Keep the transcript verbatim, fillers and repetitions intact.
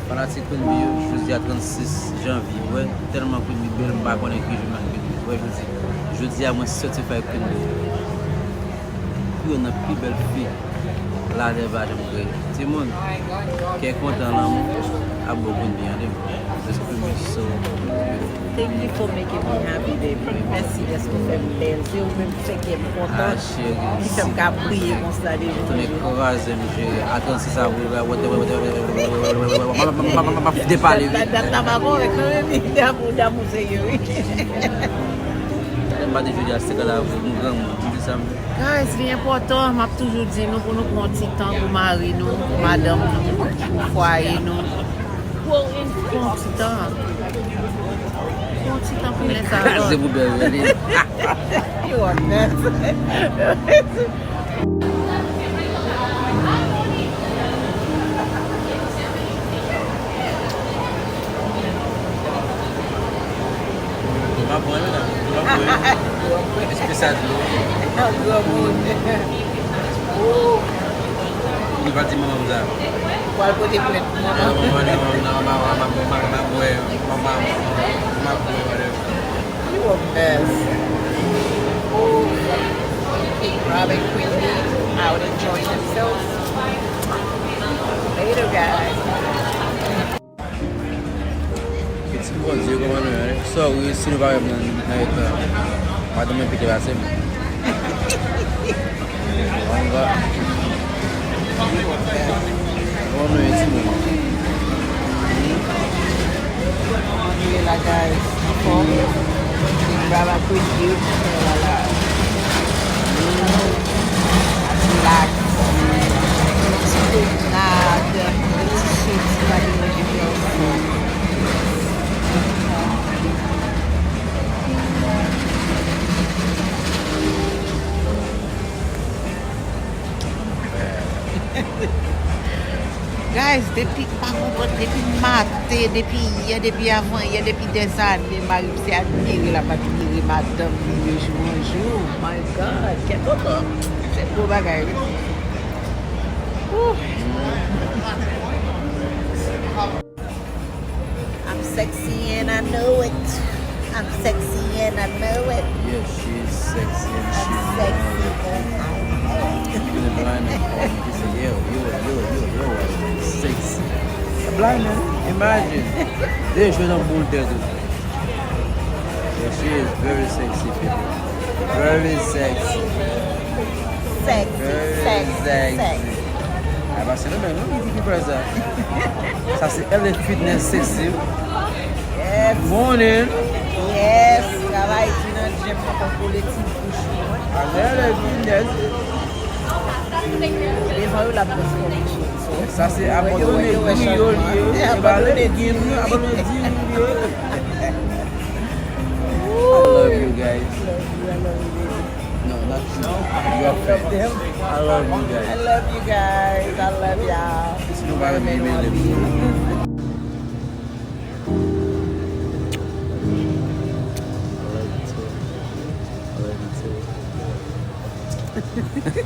Fanatik Queen Bee yo, jodi a trannsis janvye, wè, tèlman Queen Bee bèl, m pa konnen ki jou m ap Queen Bee. Wè, jodi, jodi a mwen certified Queen Bee. Youn nan pi bèl fi latè pa janm kreye. Timoun, kè kontan lanmou ap bon Queen Bee, tande m. This Queen Bee so beautiful. Thank you for making me happy, baby. Mèsi dèske w fè m bèl. Se ou menm ki fè kè m kontan, ki fè m ka briye konsa de jou an jou. Tounen kraze m je a trannsis avril la, wè, wè, wè, wè, wè, m ap depale, wi. Dat, dat la pa kòrèk, non, men damou, damou serye, wi. M pa di jodi a senkant avril, m granmoun, m di sa m vle. Guys, li enpòtan, m ap toujou di nou pou nou pran ti tan pou mari nou, pou madanm nou, pou fwaye nou. Pran ti tan. Pran ti tan pou nèg sa yo. Kraze pou bèl, wi. You are mess. M ap pran yo la. M ap pran yo. Espesyal dlo. Granmoun. Ooh. Li pa di manman m sa. Ou pral pote plent pou manman. Non, manman, non, non, manman, manman, manman, manman, manman, manman, manman, manman. You a mess. Ooh. Big Rob and Queen Bee out enjoying themselves. Later, guys. Pitit Bondye, kòman nou ye? Sorry si nou pa wè m nan, nan ekran. Madanm mwen pike pase m. Kòman nou ye, timoun? Kòman nou ye la, guys? Anfòm? Big Brava Queen Bee, vwala. Relax. Ti pwomnad, ti soti, pa gen moun ki fè ansanm. Guys, depi, m pa konprann, depi maten, depi yè, depi avan yè, depi dèzane, mari m se admire l ap admire madanm li de jou an jou. My God, kè kontan. Se gwo bagay, wi. Ooh. I'm sexy and I know it. I'm sexy and I know it. Yes, she is sexy and she knows it. I'm sexy and I know it. Even the blind man call me. He said, "Yo, yo, yo, yo, yo, sexy." Blind man, imagine. They show them bull desert. Yeah, she is very sexy, people. Very sexy. Sexy, very sexy, sexy. Ay, pa se nou menm, non, ki, ki fè sa. Sa se L A Fitness Sexy. Yes. Morning. Yes. Travay di nan gym pou kole ti bouch mwen. L A Fitness. Devan yo l ap transfòme cheri. Sa se abandone griyo li ye. Se pa legim non, abandone diri li ye. I love you guys. Love you, I love you, baby. No, not you. You are fat. I love you guys. I love you guys. I love y'all. Si nou pa renmen, renmen li. I love you too. I love you too.